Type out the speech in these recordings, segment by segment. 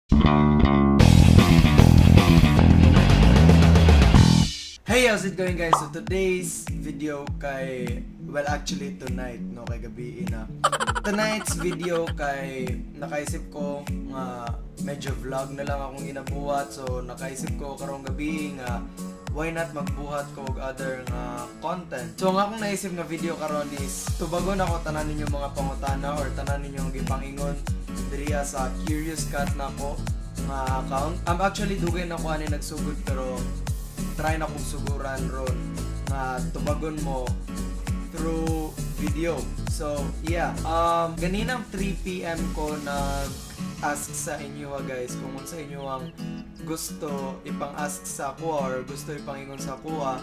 Hey, how's it going guys? So today's video actually tonight, no, kay gabi na. Tonight's video nakaisip ko nga medyo vlog na lang akong ginabuhat. So nakaisip ko karong gabi nga why not magbuhat ko og other nga content. So nga akong naisip nga video karon is tubagon ako tanan ninyo mga pangutana or tanan ninyo ang gipangingon diriya sa Curiouscat na ko nga account. Actually dugay na ko ani nagsugod pero try na kong suguran ron na tubagon mo through video. So, yeah. Ganinang 3 PM ko nag-ask sa inyo guys kung sa inyo ang gusto ipang-ask sa kuha or gusto ipangingon sa kuha.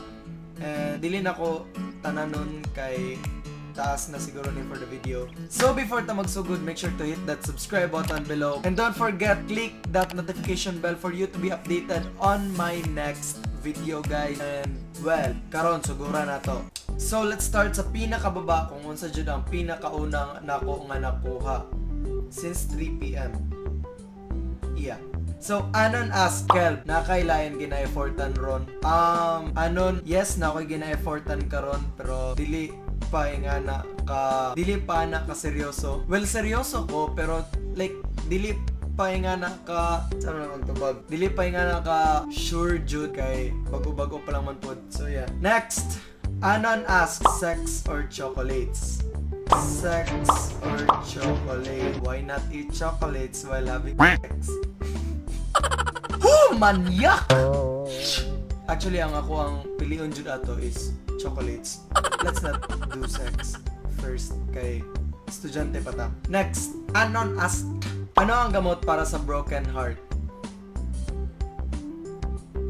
And dili na ko tananon kay taas na siguro ni for the video. So before ta magsugod, make sure to hit that subscribe button below. And don't forget, click that notification bell for you to be updated on my next video guys. And well, karon sugura na to. So let's start sa pinakababa kung unsa jud ang pinakaunang nako nga nakuha since 3 PM. Yeah. So anon ask Kelvin, nakailayan gina-effortan ron. Anon, yes na ako'y gina-effortan karon pero dili pa na ka seryoso. Well, seryoso ko pero like dili pa nga na ka saan na magtubag. Dili pa nga na ka sure jud kay bago-bago pa lang man pod. So yeah. Next, anon ask sex or chocolates. Sex or chocolate? Why not eat chocolates while having sex? Manyak! Actually, ang piliun jud ato is chocolates. Let's not do sex first kay estudyante pa ta. Next, anon ask, ano ang gamot para sa broken heart?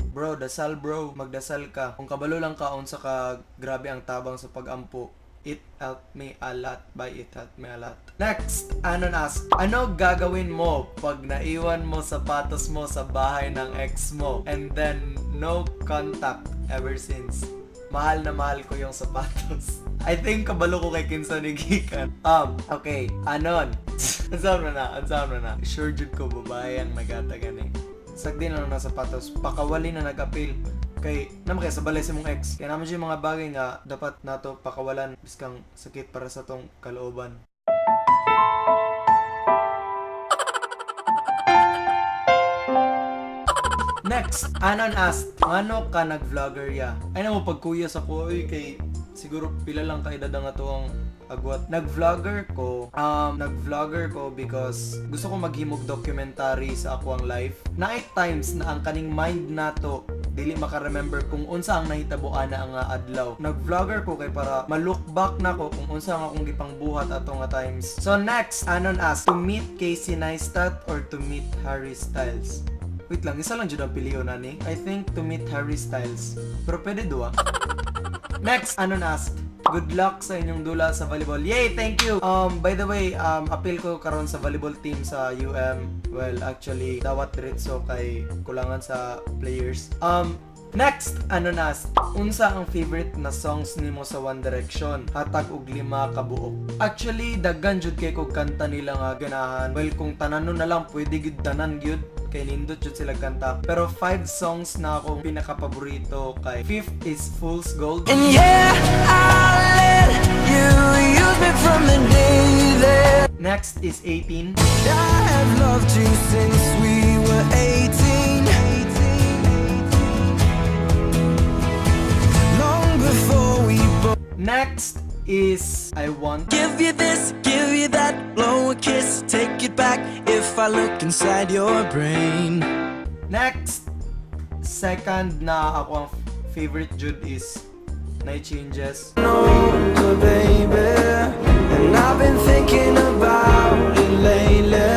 Bro, dasal bro. Magdasal ka. Kung kabalo lang ka, unsa ka grabe ang tabang sa pag-ampo. It helped me a lot. It helped me a lot. Next, anon ask, ano gagawin mo pag naiwan mo sapatos mo sa bahay ng ex mo and then no contact ever since? Mahal na mahal ko yung sapatos. I think kabalo ko kay kinsa ni gikan. Okay, anon. Ansam na. Sure jud ko babae ang nagata gani. Sagdi na ng sapatos, pakawali na nag-appeal. Kay naman kaya sa balay sa mong ex. Kaya naman siya mga bagay nga dapat nato pakawalan biskang sakit para sa tong kalooban. Next, anon ask, ano ka nag-vlogger ya? Ay na mo pagkuya sa ko kay siguro pila lang ka edad nga to ang agwat. Nag-vlogger ko because gusto ko maghimog documentary sa ako ang life. Night times na ang kaning mind nato dili maka-remember kung unsa ang nahitaboan na ang adlaw. Nag-vlogger ko kay para ma-look back na ko kung unsa ang akong gipangbuhat ato nga times. So next, anon ask, to meet Casey Neistat or to meet Harry Styles? Wait lang, isa lang dyan ang piliyo na ni. I think to meet Harry Styles. Pero pwede dua. Next, anon ask, good luck sa inyong dula sa volleyball. Yay! Thank you! By the way, appeal ko karon sa volleyball team sa UM. Well, actually, dawat diretso kay kulangan sa players. Next, anon ask, unsa ang favorite na songs nimo sa One Direction? Hatag og 5 ka buok. Actually, daghan jud kay kog kanta nila nga ganahan. Well, kung tananon na lang, pwede gid tanan gyud kay nindot jud sila kanta. Pero 5 songs na akong pinaka-paborito kay 5th is Fool's Gold. And yeah, I'll let you use me from the day that Next is 18. I have loved you since we were 18. Long before we both Next is I Want. give you this, give you that, blow a kiss, take it back if I look inside your brain. Next, second na ako ang favorite jud is Night Changes. No, baby, and I've been thinking about it lately.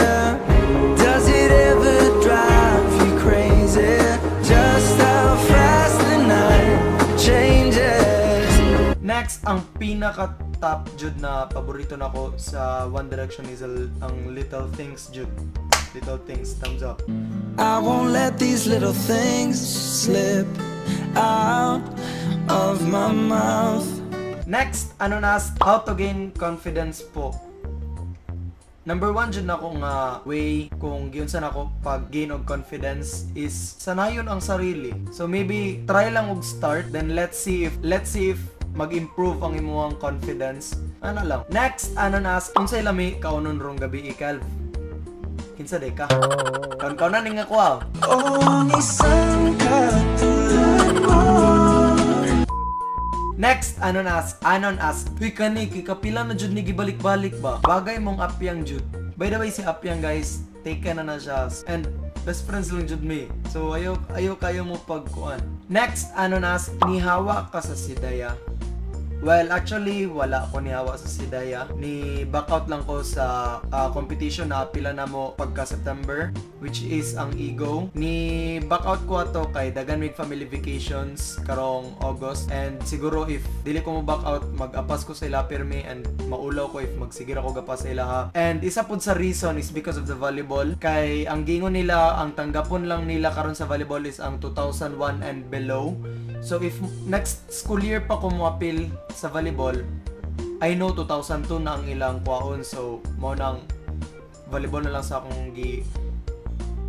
Does it ever drive you crazy? Just how fast the night changes. Next, ang pinaka-top jud na paborito nako sa One Direction is ang Little Things jud. Little Things, thumbs up. I won't let these little things slip out of my mouth. Next, ano na, how to gain confidence po. number one dyan ako nga way kung giunsan ako pag gain og confidence is sanayon ang sarili. So maybe try lang og start, then let's see if mag-improve ang imong confidence. Ano lang. Next, ask unsay lami kaunon rong gabi Kelv? Kinsa day ka? Kaun na ning ako ah. Oh, isang katulad mo. Next, anon ask. Uy kani, kapila na jud ni gibalik-balik ba? Bagay mong Apyang jud. By the way, si Apyang guys, taken na siya. And best friends lang jud me. So ayo kayo mo pagkuan. Next, ask, nihawa ka sa Sidaya. Well, actually, wala ako nihawa sa Sidaya. Ni back out lang ko sa competition na pila na mo pagka September, which is ang Ego. Ni back out ko ato kay dagan mig family vacations karong August, and siguro if dili ko mo back out, mag-apas ko sa ila pirmi and maulaw ko if magsigira ko gapas sa ila ha. And isa pud sa reason is because of the volleyball. Kay ang gingon nila, ang tanggapon lang nila karon sa volleyball is ang 2001 and below. So if next school year pa ko mo appeal sa volleyball, I know 2002 na ang ilang kuhaon, so mo nang volleyball na lang sa akong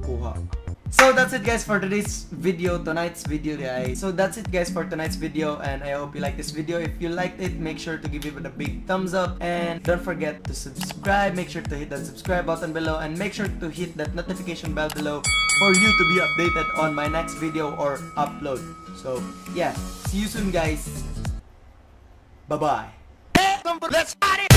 kuha. So that's it guys for tonight's video guys. So that's it guys for tonight's video, and I hope you like this video. If you liked it, make sure to give it a big thumbs up, and don't forget to subscribe. Make sure to hit that subscribe button below, and make sure to hit that notification bell below for you to be updated on my next video or upload. So yeah, see you soon guys. Bye bye. Let's party.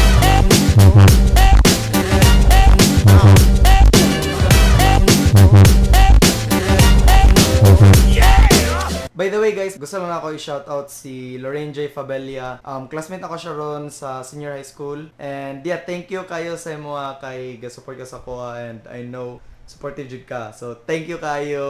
By the way guys, gusto lang ako i-shoutout si Lorraine J. Fabella. Classmate ako siya ron sa senior high school. And yeah, thank you kayo sa mga kay ga-support ka sa ko, and I know supportive jud ka. So thank you kayo.